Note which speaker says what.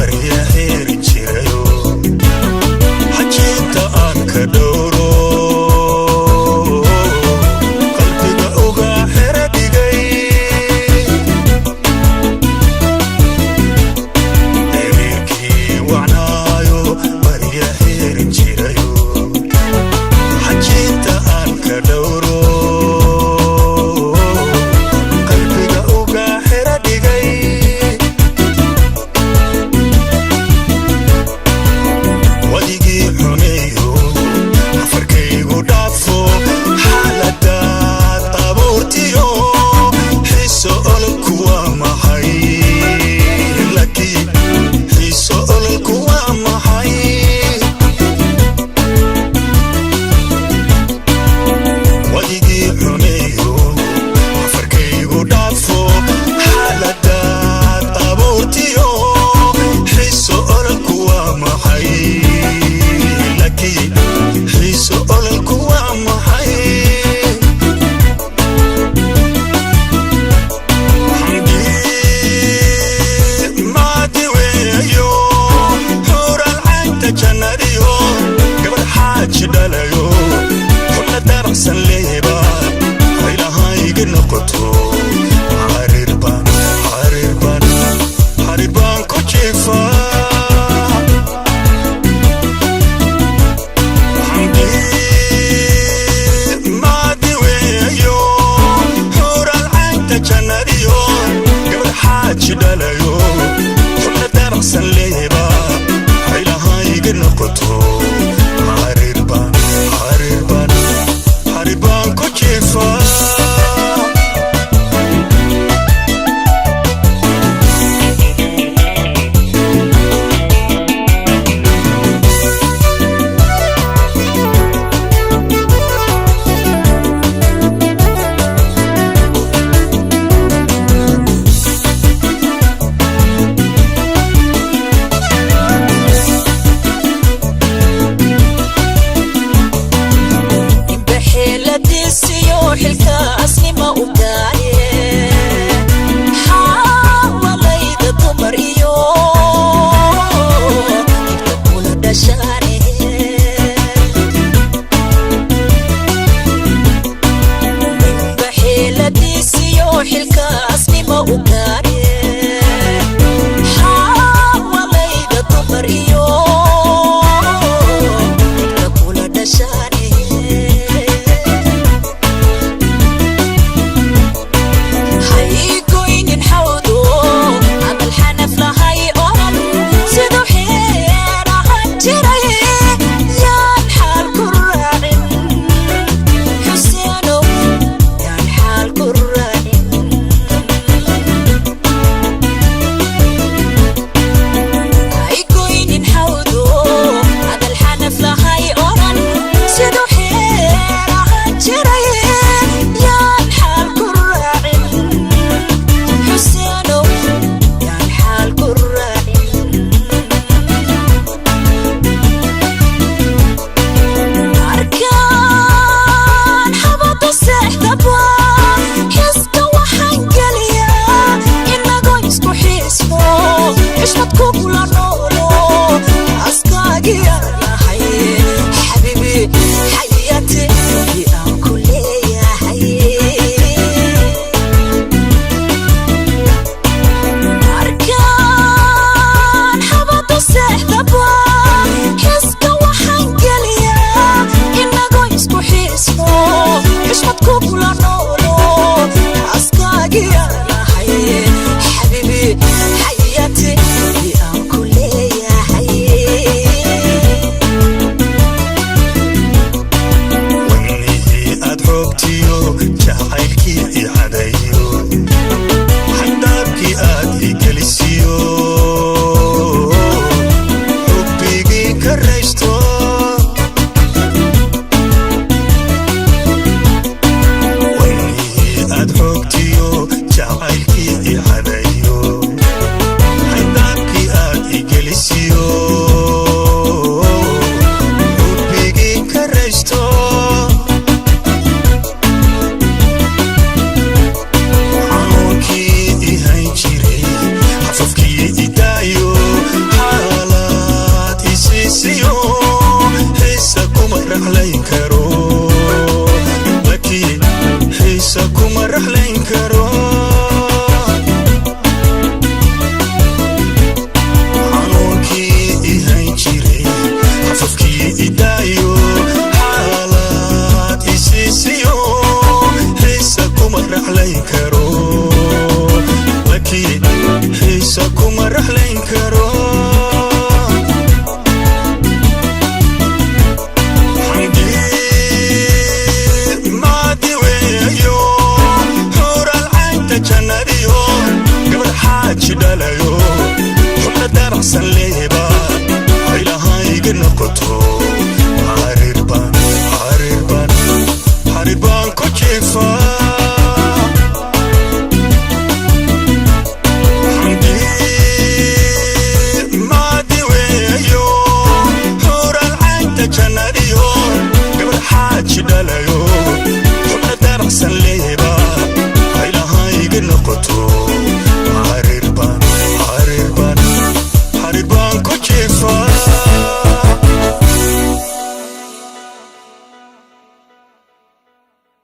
Speaker 1: Barya xeerin jirayo, xajiinta aan ka dhowro, qalbiga uga xero dhigay. Xiriirkii wacnaayo, barya xeerin jirayo, xajiinta aan ka dhowro, qalbiga uga xero dhigay. Wadigii xumeeyo, afarkaygu dhaafo, xaaladaad abuurtiyo, xiiso ololku waa maxay? Laki, xiiso ololku waa maxay? Wadigii xumeeyo, afarkaygu dhaafo, xaaladaad abuurtiyo, xiiso ololku waa maxay? Laki, xiiso ololku waa maxay? Xamdi maadi weeyo, xuural caynta jannadiyo, gabadh xaaji dhalayo, xubna dabacsan leeba, haylahayga noqoto. Xariirbaan, xariirbaan, xariirbaan ku jiifaa. Xamdi maadi weeyo, xuural caynta jannadiyo, gabadh xaaji dhalayo, xubna dabacsan leeba, haylahayga noqoto. Xariirbaan, xariirbaan, xariirbaan ku jiifaa.
Speaker 2: Baxeeladiisiyo xilkaasnima u gaaye, xaawalayda dumar iyo xigta kula dhashaane. Baxeeladiisiyo xilkaasnima u gaaye, xaawalayda dumar iyo xigta kula dhashaane. Haygoynin xawdo, hadal xanaf lahay oran, siduu xeer ahaan jiray yaan xaal ku raacin. Xuseenow, yaan xaal ku raacin. Haygoynin xawdo, hadal xanaf lahay oran, siduu xeer ahaan jiray yaan xaal ku raacin. Xuseenow, yaan xaal ku raacin. Arkaan xabadu seexdaba, xiska waxaan geliyaa inagoo isku xiisno, xishmad kugula noolo, askaagiyaa nahay, xabiibi xayati aan ku leeyahay. Arkaan xabadu seexdaba, xiska waxaan geliyaa inagoo isku xiisno, xishmad kugula noolo, askaagiyaa nahay, xabiibi xayati aan ku leeyahay.
Speaker 1: Raxlayn karo laki, xiisa kuma raxlayn karo. Xanuunkii ihayn jiray xafafkii idaayo, xaalaad isiisiyo, xiisa kuma raxlayn karo laki, xiisa kuma raxlayn karo. Xandii maadi weeyo, xural caynta jannadiyo, gabadh xaaji dhalayo, xubna dabacsan leeba, haylahayga noqoto.